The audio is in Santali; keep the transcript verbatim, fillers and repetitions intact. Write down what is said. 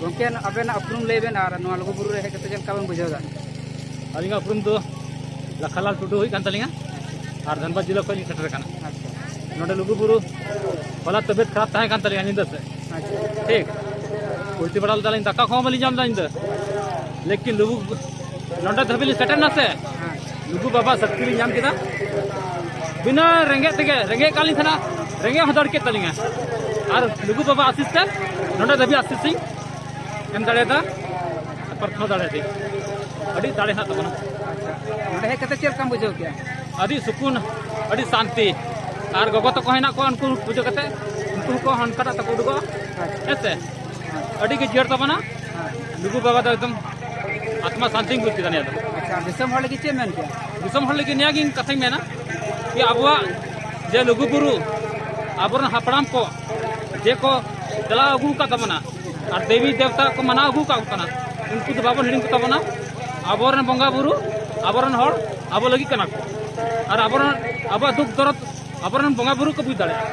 ᱜᱚᱢᱠᱮ, ᱟᱵᱮᱱᱟᱜ ᱩᱯᱨᱩᱢ ᱞᱟᱹᱭ ᱵᱮᱱ ᱟᱨ ᱱᱚᱣᱟ ᱞᱩᱜᱩᱵᱩᱨᱩ ᱨᱮ ᱦᱮᱡ ᱠᱟᱛᱮ ᱪᱮᱫ ᱞᱮᱠᱟ ᱵᱮᱱ ᱵᱩᱡᱷᱟᱹᱣ ᱮᱫᱟ? ᱟᱹᱞᱤᱧᱟᱜ ᱩᱯᱨᱩᱢ ᱫᱚ ᱞᱟᱠᱷᱟᱞᱟᱞ ᱴᱩᱰᱩ ᱦᱩᱭᱩᱜ ᱠᱟᱱ ᱛᱟᱹᱞᱤᱧᱟ ᱟᱨ ᱫᱷᱟᱱᱵᱟᱫᱽ ᱡᱮᱞᱟ ᱠᱷᱚᱱ ᱞᱤᱧ ᱥᱮᱴᱮᱨ ᱟᱠᱟᱱᱟ᱾ ᱟᱪᱪᱷᱟ᱾ ᱱᱚᱰᱮ ᱞᱩᱜᱩᱵᱩᱨᱩ ᱦᱚᱞᱟ ᱛᱚᱵᱤᱭᱚᱛ ᱠᱷᱟᱨᱟᱯ ᱛᱟᱦᱮᱸ ᱠᱟᱱ ᱛᱟᱹᱞᱤᱧᱟ ᱧᱤᱫᱟᱹ ᱥᱮᱫ᱾ ᱟᱪᱪᱷᱟ᱾ ᱴᱷᱤᱠ, ᱩᱞᱴᱤ ᱵᱟᱲᱟ ᱞᱮᱫᱟᱞᱤᱧ, ᱫᱟᱠᱟ ᱠᱚᱦᱚᱸ ᱵᱟᱹᱞᱤᱧ ᱡᱚᱢ ᱞᱮᱫᱟ ᱧᱤᱫᱟᱹ᱾ ᱞᱮᱠᱤᱱ ᱞᱩᱜᱩ ᱱᱚᱰᱮ ᱫᱷᱟᱹᱵᱤᱡ ᱞᱤᱧ ᱥᱮᱴᱮᱨ ᱮᱱᱟ ᱥᱮ, ᱦᱮᱸ᱾ ᱞᱩᱜᱩ ᱵᱟᱵᱟ ᱥᱚᱠᱛᱤ ᱞᱤᱧ ᱧᱟᱢ ᱠᱮᱫᱟ᱾ ᱵᱤᱱᱟᱹ ᱨᱮᱸᱜᱮᱡ ᱛᱮᱜᱮ, ᱨᱮᱸᱜᱮᱡ ᱠᱟᱜ ᱞᱤᱧ ᱛᱟᱦᱮᱱᱟ, ᱨᱮᱸᱜᱮᱡ ᱦᱚᱸ ᱫᱟᱹᱲ ᱠᱮᱫ ᱛᱟᱹᱞᱤᱧᱟ᱾ ᱟᱨ ᱞᱩᱜᱩ ᱵᱟᱵᱟ ᱟᱥᱤᱥ ᱛᱮ ᱱᱚᱰᱮ ᱫᱷᱟᱹᱵᱤᱡ ᱟᱥᱤᱥ ᱤᱧ ᱮᱢ ᱫᱟᱲᱮᱭᱟᱫᱟ, ᱯᱨᱟᱨᱛᱷᱚᱱᱟ ᱫᱟᱲᱮᱭᱟᱫᱟᱹᱧ᱾ ᱟᱹᱰᱤ ᱫᱟᱲᱮ ᱦᱮᱱᱟᱜ ᱛᱟᱵᱚᱱᱟ᱾ ᱟᱪᱪᱷᱟ, ᱱᱚᱰᱮ ᱦᱮᱡ ᱠᱟᱛᱮ ᱪᱮᱫ ᱞᱮᱠᱟᱢ ᱵᱩᱡᱷᱟᱹᱣ ᱠᱮᱜᱼᱟ? ᱟᱹᱰᱤ ᱥᱩᱠᱩᱱ, ᱟᱹᱰᱤ ᱥᱟᱱᱛᱤ᱾ ᱟᱨ ᱜᱚᱜᱚ ᱛᱟᱠᱚ ᱦᱮᱱᱟᱜ ᱠᱚᱣᱟ, ᱩᱱᱠᱩ ᱯᱩᱡᱟᱹ ᱠᱟᱛᱮ ᱩᱱᱠᱩ ᱦᱚᱸᱠᱚ ᱦᱟᱱᱠᱟᱴᱟᱜ ᱛᱟᱠᱚ ᱩᱰᱩᱠᱚᱜᱼᱟ᱾ ᱟᱪᱪᱷᱟ᱾ ᱦᱮᱸ ᱥᱮ? ᱟᱹᱰᱤ ᱜᱮ ᱡᱤᱭᱟᱹᱲ ᱛᱟᱵᱚᱱᱟ᱾ ᱦᱮᱸ᱾ ᱞᱩᱜᱩ ᱵᱟᱵᱟ ᱫᱚ ᱮᱠᱫᱚᱢ ᱟᱛᱢᱟ ᱥᱟᱱᱛᱤᱧ ᱵᱩᱡᱽ ᱠᱮᱫᱟ ᱱᱤᱭᱟᱹ ᱫᱚ᱾ ᱟᱪᱪᱷᱟ, ᱫᱤᱥᱚᱢ ᱦᱚᱲ ᱞᱟᱹᱜᱤᱫ ᱪᱮᱫ ᱮᱢ ᱢᱮᱱ ᱠᱮᱭᱟ? ᱫᱤᱥᱚᱢ ᱦᱚᱲ ᱞᱟᱹᱜᱤᱫ ᱱᱤᱭᱟᱹ ᱜᱮ ᱠᱟᱛᱷᱟᱧ ᱢᱮᱱᱟ ᱡᱮ ᱟᱵᱚᱣᱟᱜ ᱡᱮ ᱞᱩᱜᱩ ᱵᱩᱨᱩ ᱟᱵᱚᱨᱮᱱ ᱦᱟᱯᱲᱟᱢ ᱠᱚ ᱡᱮ ᱠᱚ ᱪᱟᱞᱟᱣ ᱟᱹᱜᱩ ᱟᱠᱟᱫ ᱛᱟᱵᱚᱱᱟ, ᱟᱨ ᱫᱮᱵᱤ ᱫᱮᱵᱛᱟ ᱠᱚ ᱢᱟᱱᱟᱣ ᱟᱹᱜᱩ ᱟᱠᱟᱫ ᱠᱚ ᱠᱟᱱᱟ, ᱩᱱᱠᱩ ᱫᱚ ᱵᱟᱵᱚᱱ ᱦᱤᱲᱤᱧ ᱠᱚᱛᱟ ᱵᱚᱱᱟ᱾ ᱟᱵᱚᱨᱮᱱ ᱵᱚᱸᱜᱟ ᱵᱩᱨᱩ ᱟᱵᱚᱨᱮᱱ ᱦᱚᱲ ᱟᱵᱚ ᱞᱟᱹᱜᱤᱫ ᱠᱟᱱᱟ ᱠᱚ, ᱟᱨ ᱟᱵᱚᱨᱮᱱ, ᱟᱵᱚᱣᱟᱜ ᱫᱩᱠ ᱫᱚᱨᱚᱫ ᱟᱵᱚᱨᱮᱱ ᱵᱚᱸᱜᱟ ᱵᱩᱨᱩ ᱠᱚ ᱵᱩᱡᱽ ᱫᱟᱲᱮᱭᱟᱜᱼᱟ᱾